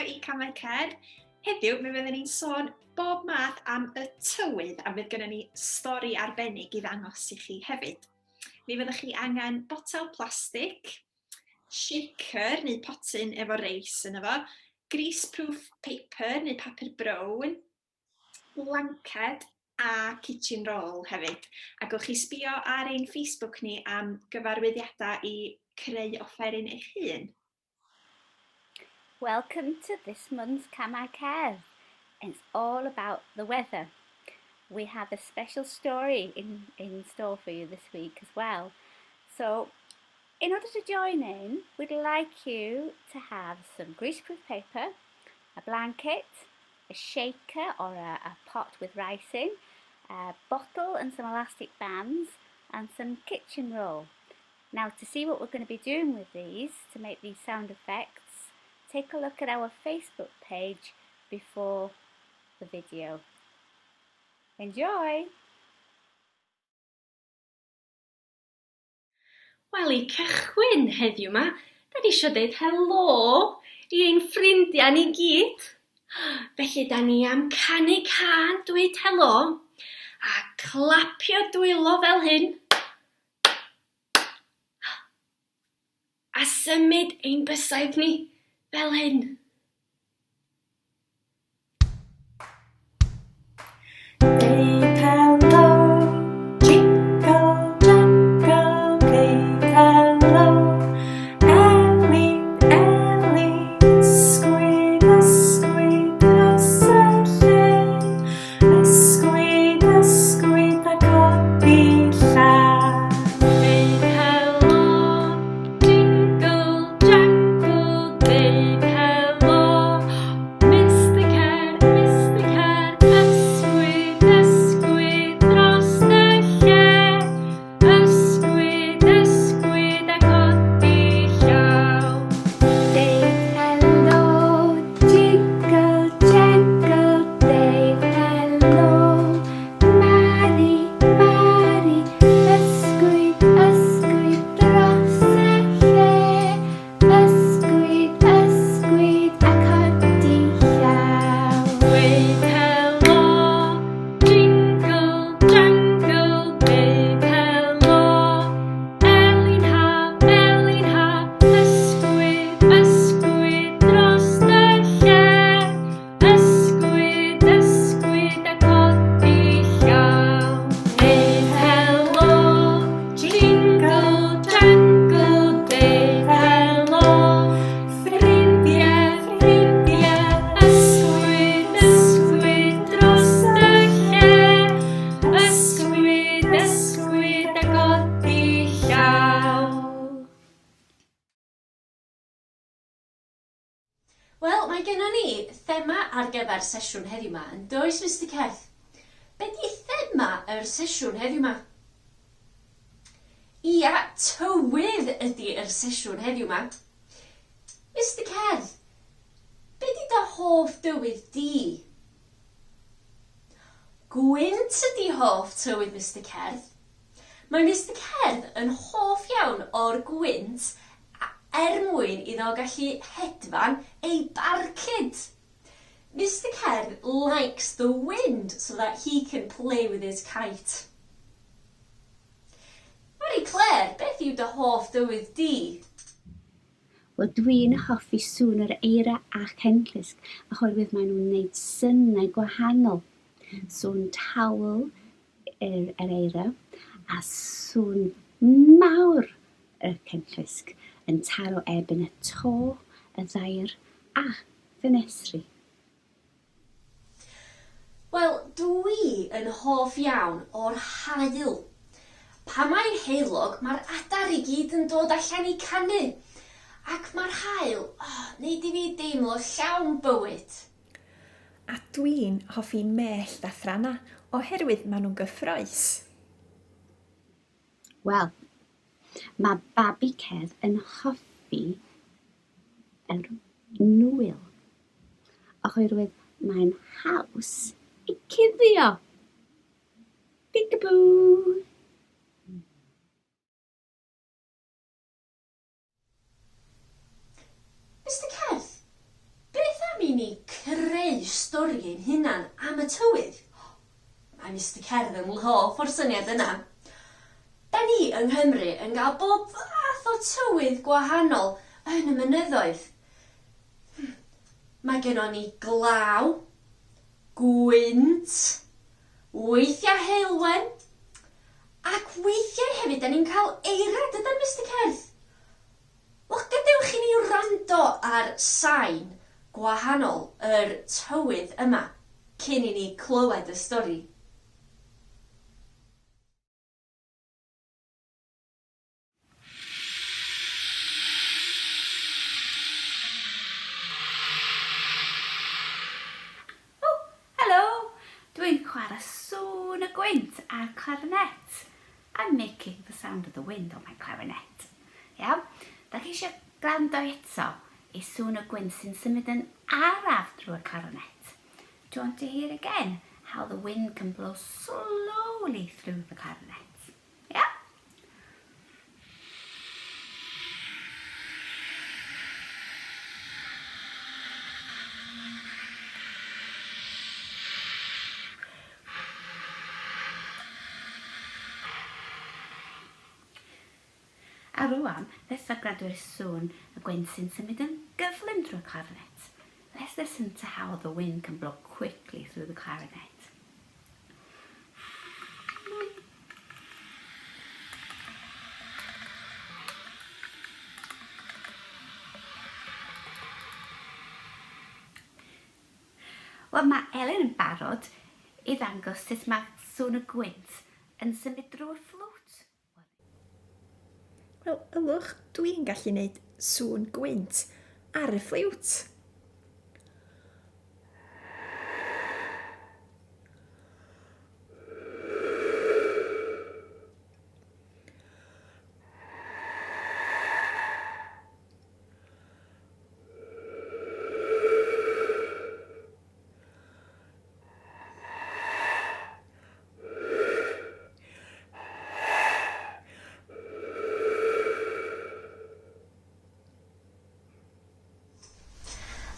i Camau Cerdd. Heddiw, mi fyddwn ni'n sôn bob math am y tywydd a fydd gennym ni stori arbennig i ddangos i chi hefyd. Mi fyddwch chi angen botel plastig, shaker neu potyn efo reis yno fo, greaseproof paper neu papur brown, blanced a kitchen roll hefyd. A gewch chi sbio ar ein Facebook ni am gyfarwyddiadau i creu offeryn eich hun. Welcome to this month's Camau Cerdd. It's all about the weather. We have a special story in, in store for you this week as well. So, in order to join in, we'd like you to have some greaseproof paper, a blanket, a shaker or a, a pot with rice in, a bottle and some elastic bands, and some kitchen roll. Now to see what we're going to be doing with these to make these sound effects, take a look at our Facebook page before the video. Enjoy! Wel, i cychwyn heddiw 'ma, da ni isio deud helo i ein ffrindiau ni gyd. Felly, da ni am canu cân dweud helo a clapio dwylo fel hyn. A symud ein bysedd ni fel hyn. Deud helo, jingle jangle, deud helo, Elin, Elin, ysgwyd, ysgwyd dros y lle, ysgwyd, ysgwyd a codi llaw. Deud helo, jingle jangle, deud helo, Mister Cer, Mister Cer, ysgwyd, ysgwyd dros y lle, ysgwyd, ysgwyd a codi llaw. Deud helo, jingle jangle, deud helo, Mari, Mari, ysgwyd, ysgwyd dros y lle, Ysgwyd, ysgwyd a codi llaw. Dweud helo, jingle jangle, dweud helo, Elin Haf, Elin Haf, ysgwyd, ysgwyd dros y lle, Ysgwyd, ysgwyd a codi llaw. Deud helo, jingle jangle, deud helo, ffrindiau, ffrindiau, ysgwyd, ysgwyd dros y lle, ysgwyd, ysgwyd a codi llaw. Wel, mae gennon ni thema ar gyfer sesiwn heddiw 'ma, yn does, Mister Certh? Be 'di thema yr sesiwn heddiw 'ma? Ia, tywydd ydi yr sesiwn heddiw 'ma. Mister Certh, be 'di dy hoff dywydd di? Gwynt ydi hoff tywydd Mister Certh. Mae Mister Cerdd yn hoff iawn o'r gwynt er mwyn iddo gallu hedfan ei barcud. Mister Cerdd likes the wind so that he can play with his kite. Marie Claire, beth yw dy hoff dywydd di? Wel, dwi'n hoffi sŵn yr eira a cenllysg oherwydd maen nhw'n wneud synau gwahanol. Sŵn tawel yr yr eira a sŵn mawr y cenllysg yn taro erbyn y to, y ddaear a ffenestri. Wel, dw i yn hoff iawn o'r haul. Pan mae'n heulog, mae'r adar i gyd yn dod allan i canu. Ac mae'r haul, oh, neud i fi deimlo llawn bywyd. A dwi'n hoffi mellt a thrannau oherwydd maen nhw'n gyffrous. Wel, mae babi Cedd yn hoffi yr nwyl oherwydd mae'n haws i cuddio. Peekaboo! Mister Certh, beth am tywydd? Mae Mister Cerdd yn hoff o'r syniad yna. Da ni yng Nghymru yn gael bob fath o tywydd gwahanol yn y mynyddoedd. Mae gennon ni glaw, gwynt, weithiau heulwen, ac weithiau hefyd da ni'n cael eira, dydan Mister Cerdd? Wel, gadewch i ni wrando ar sain gwahanol yr tywydd yma cyn i ni clywed y stori. O, helo! Dwi'n chwarae sŵn y gwynt ar clarinet. I'm making the sound of the wind on my clarinet. Iawn? Da chi eisiau gwrando eto i sŵn y gwynt sy'n symud yn araf drwy'r clarinet? Do you want to hear again how the wind can blow slowly through the clarinet? Yeah? A rwan, nesa gwrando ar sŵn y gwynt sy'n symud yn gyflym drwy'r clarinet. Let's listen to how the wind can blow quickly through the clarinet. Wel, mae Elin yn barod i ddangos sut mae sŵn y gwynt yn symud drwy'r fflwt. Wel, ylwch, dwi'n gallu gwneud sŵn gwynt ar y ffliwt.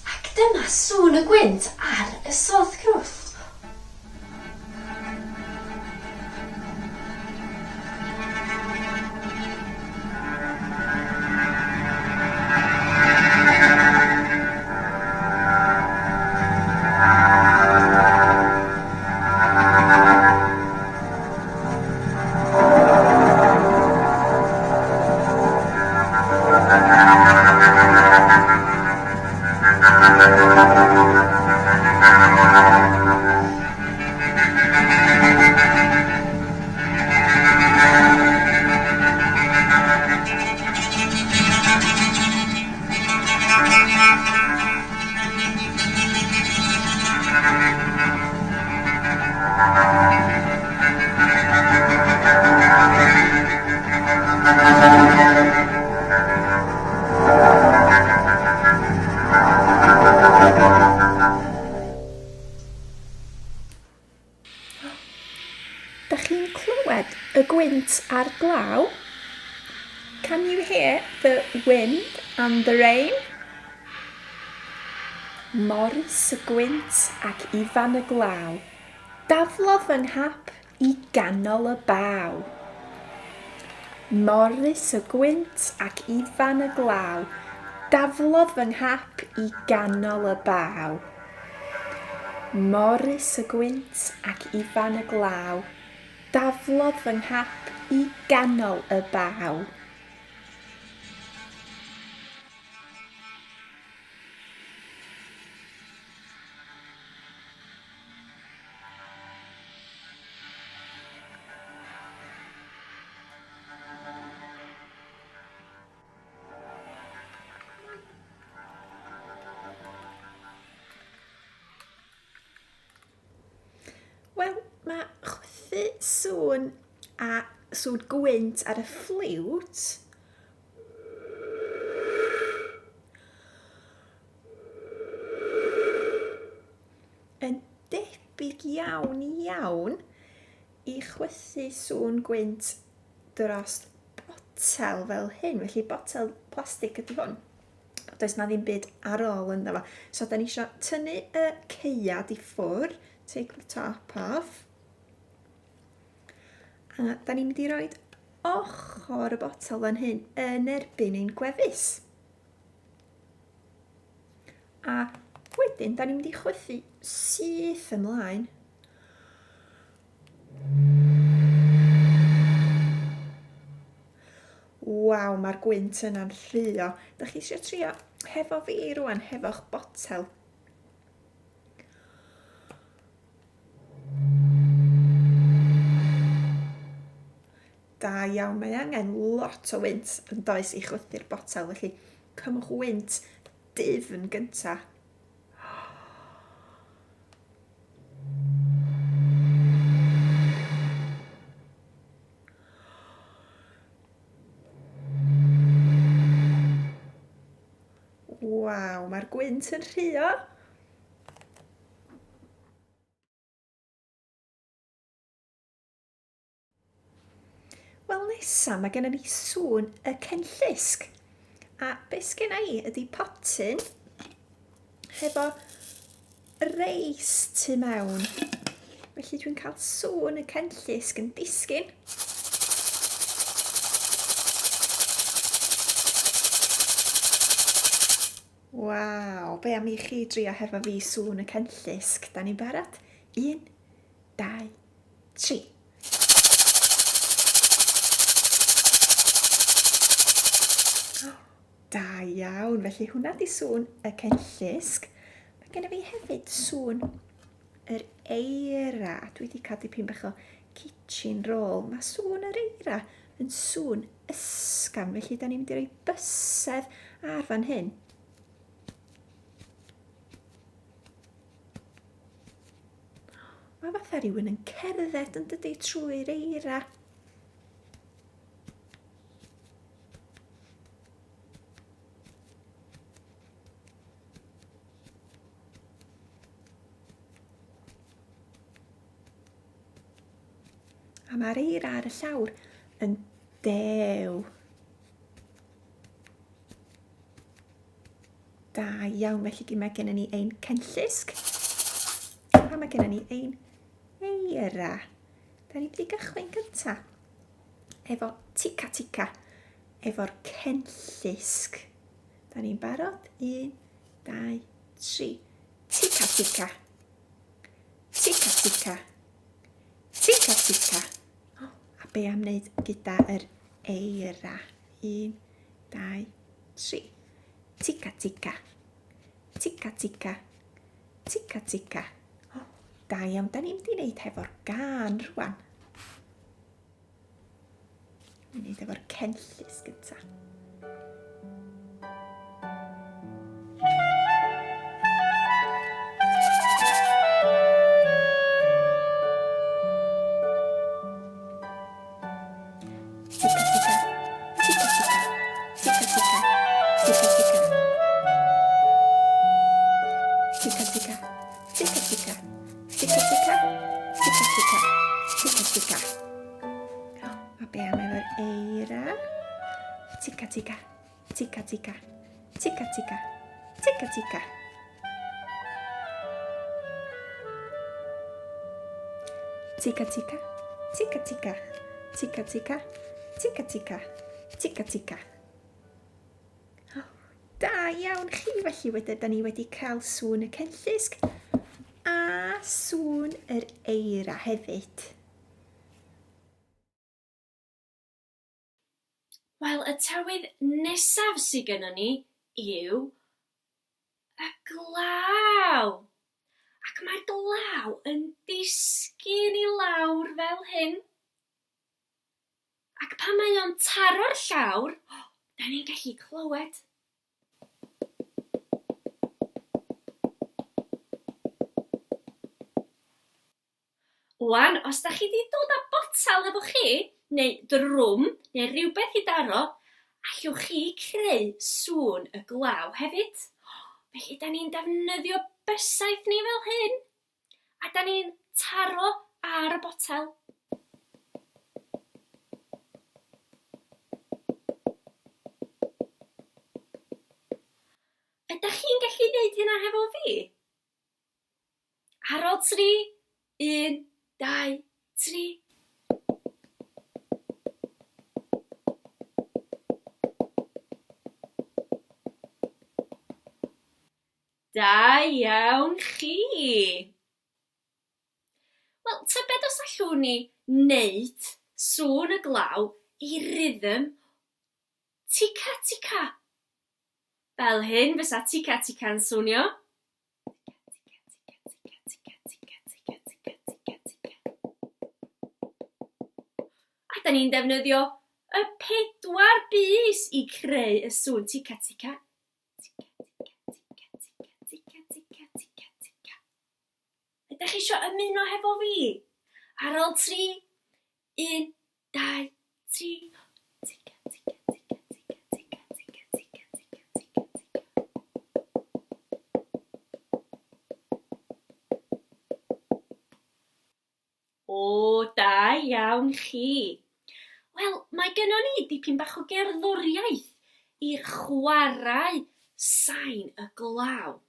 Ac dyma sŵn y gwynt ar y soddgrwth. Da chi'n clywed y gwynt a'r glaw? Can you hear the wind and the rain? Morris y gwynt ac Ifan y glaw. Daflodd fy nghap i ganol y baw. Morris y gwynt ac Ifan y glaw, daflodd fy nghap i ganol y baw. Morris y gwynt ac Ifan y glaw, daflodd fy nghap i ganol y baw. Wel, mae chwythu sŵn a sŵn gwynt ar y ffliwt yn debyg iawn iawn i chwythu sŵn gwynt dros botel fel hyn. Felly botel plastig ydy hwn. Does na ddim byd ar ôl ynddo fo. So da ni eisiau tynnu y caead i ffwr. Take the top off. A da ni'n mynd i roed ochr y botel fan hyn yn erbyn ein gwefus. A wedyn, da ni'n mynd i chwythu syth ymlaen. Waw, mae'r gwynt yna'n rhuo. Da chi eisiau trio hefo fi rwan, hefo'ch botel. Da iawn, mae angen lot o wynt yn does i chwythu'r botel, felly cymwch wynt dyfn gynta. Waw, mae'r gwynt yn rhuo. Wel nesa, mae gennym ni sŵn y cenllysg. A beth sgenna i ydy potyn hefo reis tu mewn. Felly dwi'n cael sŵn y cenllysg yn disgyn. Waw, be am i chi drio hefo fi sŵn y cenllysg? Da ni'n barod? Un, dau, tri. Da iawn, felly hwnna di sŵn y cenllysg. Mae gen i fi hefyd sŵn yr eira. Dwi wedi cael dipyn bach o kitchen roll. Mae sŵn yr eira yn sŵn ysgafn, felly da ni'n mynd i roi bysedd ar fan hyn. Mae fatha rhywun yn cerdded yn dydy trwy'r eira. A mae'r eira ar y llawr yn dew. Da iawn, felly mae gennym ni ein cenllysg a mae gennym ni ein eira. Da ni'n mynd i gychwyn gyntaf efo tica tica, efo'r cenllysg. Da ni'n barod? Un, dau, tri. Tica tica. Tica tica. Tica tica. Oh, a be am wneud gyda yr eira? Un, dau, tri. Tica tica. Tica tica. Tica tica. Oh, da iawn, da ni'n mynd i wneud hefo'r gan rwan. Ni'n wneud efo'r cenllys gyntaf. Tica tica, tica tica, tica tica, tica tica. A be am efo'r eira? Tica tica, tica tica, tica tica, tica tica. Tica tica, tica tica, tica tica, tica tica, tica tica. Da iawn chi, felly wedyn da ni wedi cael sŵn y cenllysg a sŵn yr eira hefyd. Wel, y tywydd nesaf sydd gynnon ni yw y glaw. Ac mae'r glaw yn disgyn i lawr fel hyn. Ac pan mae o'n taro'r llawr, da ni'n gallu clywed. Wan, os da chi 'di dod â botel efo chi, neu drwm, neu rhywbeth i daro, allwch chi creu sŵn y glaw hefyd. Felly da ni'n defnyddio bysedd ni fel hyn. A da ni'n taro ar y botel. Ydach chi'n gallu neud hynna hefo fi? Ar ôl 3, 1, 2, 3. Da iawn chi! Wel, tybed os allwn ni wneud sŵn y glaw i rhythm tica tica? Fel hyn fysa tica tica'n swnio. Tica tica tica tica tica tica tica tica tica. A da ni'n defnyddio y pedwar bys i creu y sŵn tica tica. Tica tica tica tica tica tica tica tica. Ydych chi isio ymuno hefo fi? Ar ôl 3, 1, 2, 3. Tica, tica, tica, tica, tica, tica, tica, tica, tica, tica. O, da iawn chi. Wel, mae gynnon ni dipyn bach o gerddoriaeth i chwarae sain y glaw.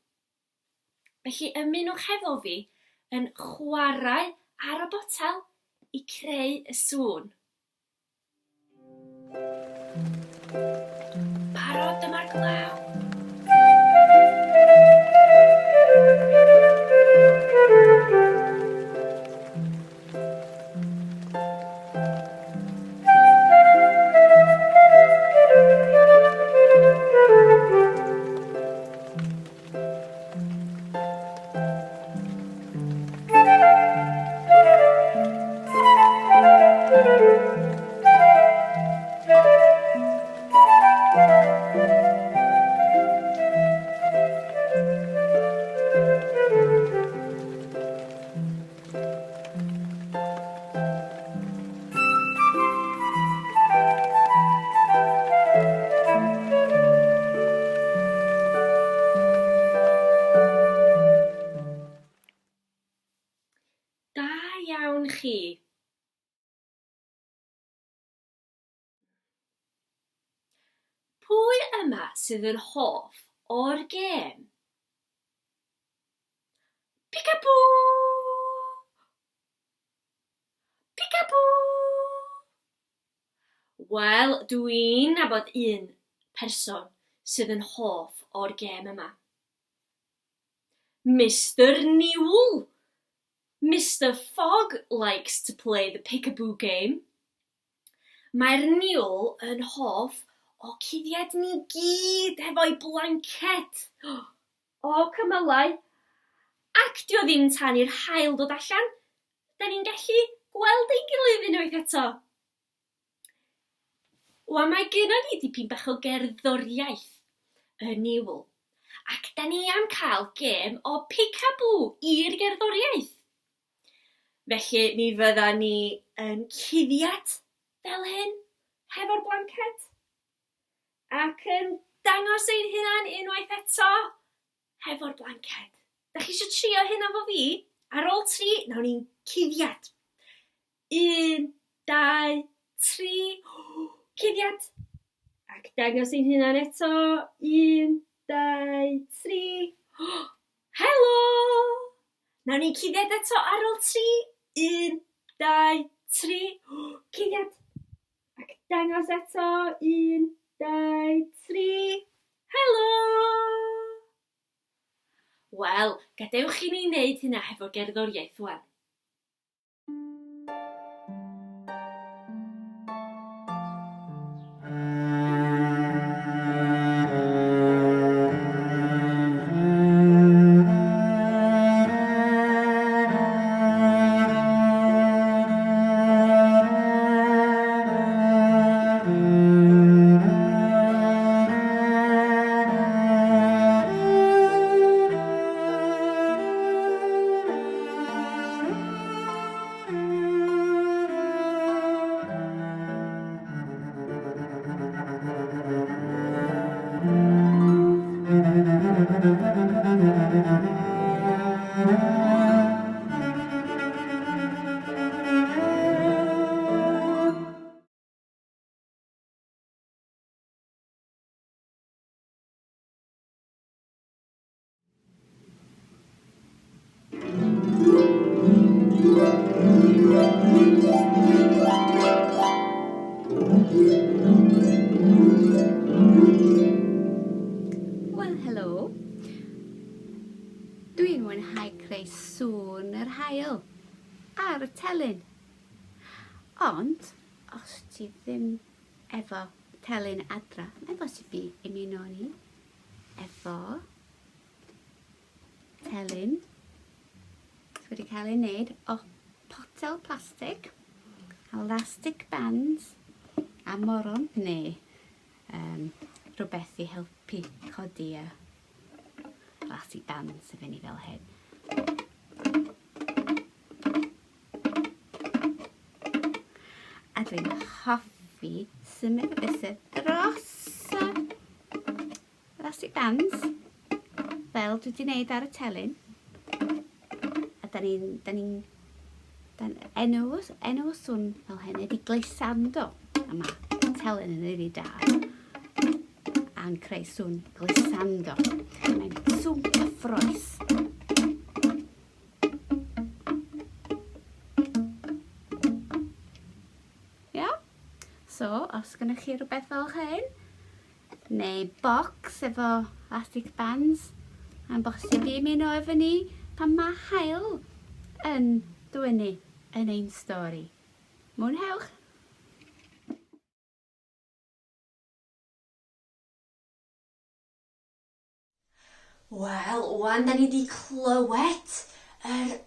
Felly ymunwch hefo fi yn chwarae ar y botel i creu y sŵn. Parod, dyma'r glaw. Da iawn chi. Pwy yma sydd yn hoff o'r gêm? Peekaboo! Peekaboo! Wel, dw i'n nabod un person sydd yn hoff o'r gêm yma. Mister Niwl! Mister Fogg likes to play the peekaboo game. Mae'r niwl yn hoff o cuddiad ni gyd hefo'i blanced o cymylau, ac 'di o ddim tan i'r haul dod allan, 'da ni'n gallu gweld ein gilydd unwaith eto. Wel, mae gynnon ni dipyn bach o gerddoriaeth y niwl, ac 'da ni am cael gêm o peekaboo i'r gerddoriaeth. Felly mi fyddan ni yn cuddiad fel hyn hefo'r blanced ac yn dangos ein hunan unwaith eto hefo'r blanced. Da chi eisiau trio hyn efo fi? Ar ôl tri, nawn ni'n cuddiad. Un, dau, tri, cuddiad. Ac dangos ein hunan eto. Un, dau, tri. Helo! Nawn ni cuddiad eto ar ôl tri. Un, dau, tri. Cuddiad! Ac dangos eto. Un, dau, tri. Helo! Wel, gadewch i ni wneud hynna hefo gerddoriaeth wan. creu sŵn yr haul ar y telyn. Ond, os ti ddim efo telyn adra, mae'n bosib i ymuno ni efo telyn sydd wedi cael ei wneud o potel plastig, elastic bands a moron neu um, rhywbeth i helpu codi y elastic bands i fyny fel hyn. A dwi'n hoffi symud y bysedd dros y elastic bands, fel dwi wedi gwneud ar y telyn. A da ni'n, da ni'n, dan, enw, enw y swn fel hyn ydy glissando. A mae telyn yn rili da. A'n creu swn glissando. Mae'n swn cyffroes. Iawn? So, os gennych chi rhywbeth fel hyn, neu bocs efo elastic bands, mae'n bosib i ymuno efo ni pan mae haul yn dwynnu yn ein stori. Mwynhewch! Wel, wan da ni di clywed yr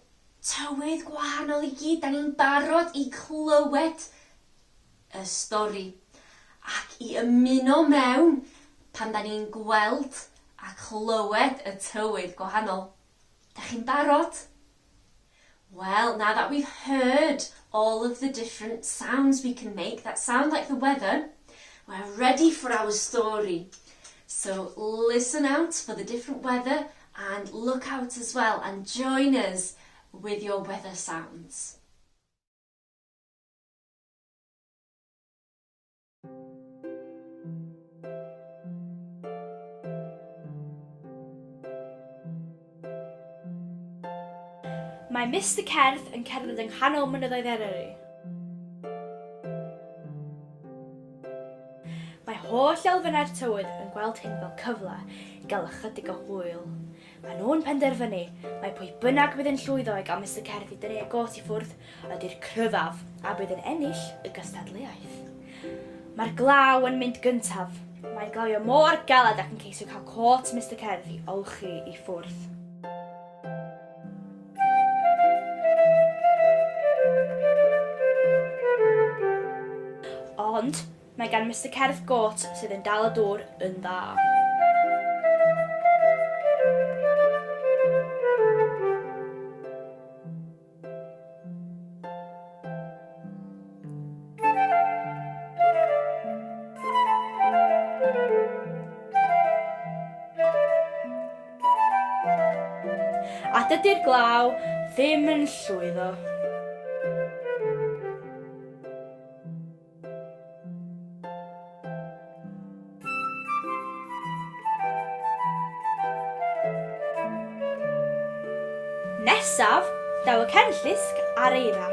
tywydd gwahanol i gyd. Da ni'n barod i clywed y stori ac i ymuno mewn pan da ni'n gweld a clywed y tywydd gwahanol. Da chi'n barod? Well, now that we've heard all of the different sounds we can make that sound like the weather, we're ready for our story. So listen out for the different weather and look out as well and join us with your weather sounds. Mae Mister Cerdd yn cerdded yng nghanol mynyddoedd Eryri. Mae holl elfennau'r tywydd yn gweld hyn fel cyfle i gael ychydig o hwyl. Maen nhw'n penderfynu mai pwy bynnag fydd yn llwyddo i gael Mister Cerdd i dynnu ei gôt i ffwrdd ydy'r cryfaf a bydd yn ennill y gystadleuaeth. Mae'r glaw yn mynd gyntaf. Mae'n glawio mor galed ac yn ceisio cael côt Mister Cerdd i olchi i ffwrdd. Ond mae gan Mister Cerdd gôt sydd yn dal y dŵr yn dda. A dydy'r glaw ddim yn llwyddo. Nesaf, daw y cenllysg a'r eira.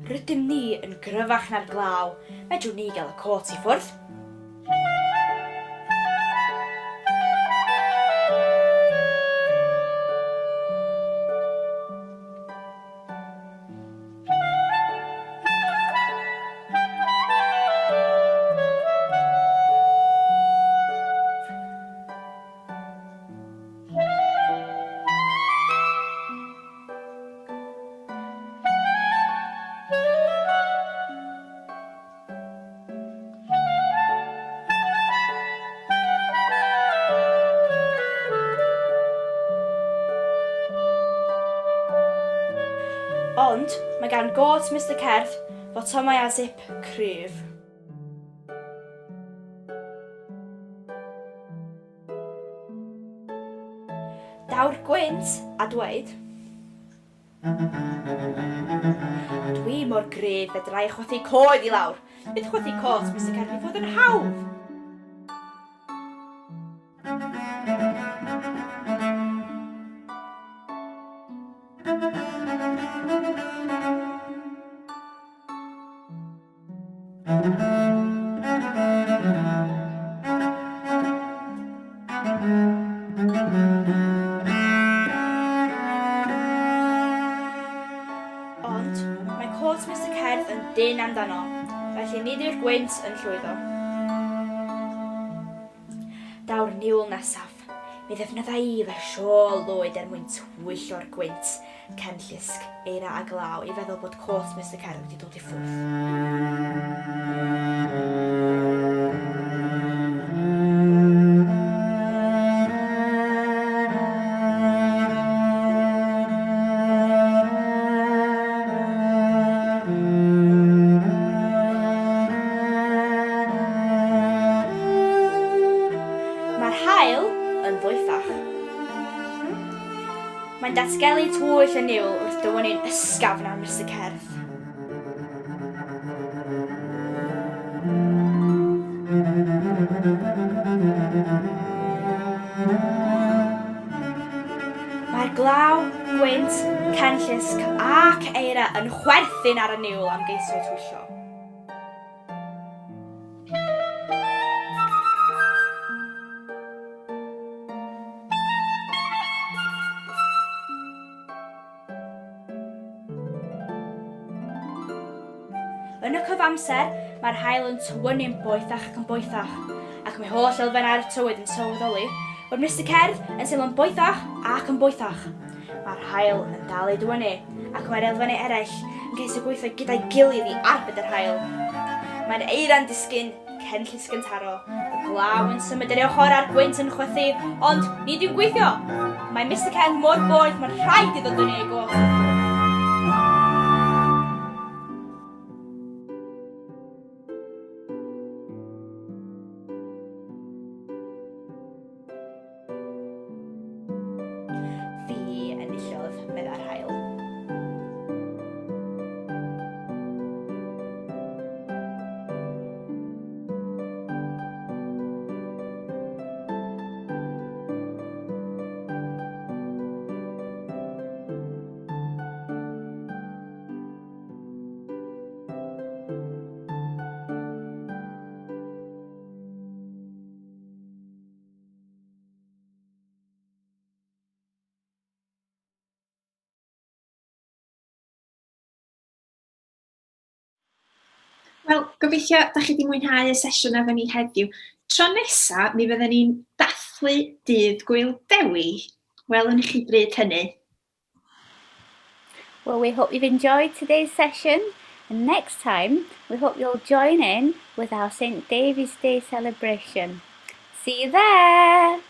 Rydym ni yn gryfach na'r glaw, fedrwn ni gael y côt i ffwrdd. Ond mae gan gôt Mister Cerdd fotymau a zip cryf. Daw'r gwynt a dweud, Dwi mor gryf fedra i chwythu coed i lawr. Bydd chwythu cot Mister Cerdd i fod yn hawdd. Ond, mae côt Mister Cerdd yn dynn amdano, felly nid yw'r gwynt yn llwyddo. Daw'r niwl nesaf. Mi ddefnydda i fy siôl lwyd er mwyn twyllo'r gwynt. Cenllysg, eira a glaw i feddwl bod côt Mister Cerdd wedi dod i ffwrdd. Mae'r haul yn ddoethach. Mae'n datgelu twyll y niwl wrth dywynnu'n ysgafn ar Mister Cerdd. Mae'r glaw, gwynt, cenllysg ac eira yn chwerthin ar y niwl am geisio twyllo. Yn y cyfamser, mae'r haul yn tywynnu'n boethach ac yn boethach, ac mae holl elfennau'r tywydd yn sylweddoli bod Mister Cerdd yn teimlo'n boethach ac yn boethach. Mae'r haul yn dal i dywynnu, ac mae'r elfennau eraill yn ceisio gweithio gyda'i gilydd i arbed yr haul. Mae'r eira'n disgyn, Cenllysg yn taro, y glaw yn symud ar ei ochr a'r gwynt yn chwythu, ond nid yw'n gweithio. Mae Mister Ken mor boeth, mae'n rhaid iddo dynnu ei got i ffwrdd. Fi enillodd, meddai'r haul. Wel, gobeithio da chi wedi mwynhau y sesiwn efo ni heddiw. Tro nesa, mi fydden ni'n dathlu Dydd Gŵyl Dewi. Welwn i chi bryd hynny. Well, we hope you've enjoyed today's session. And next time, we hope you'll join in with our St David's Day celebration. See you there!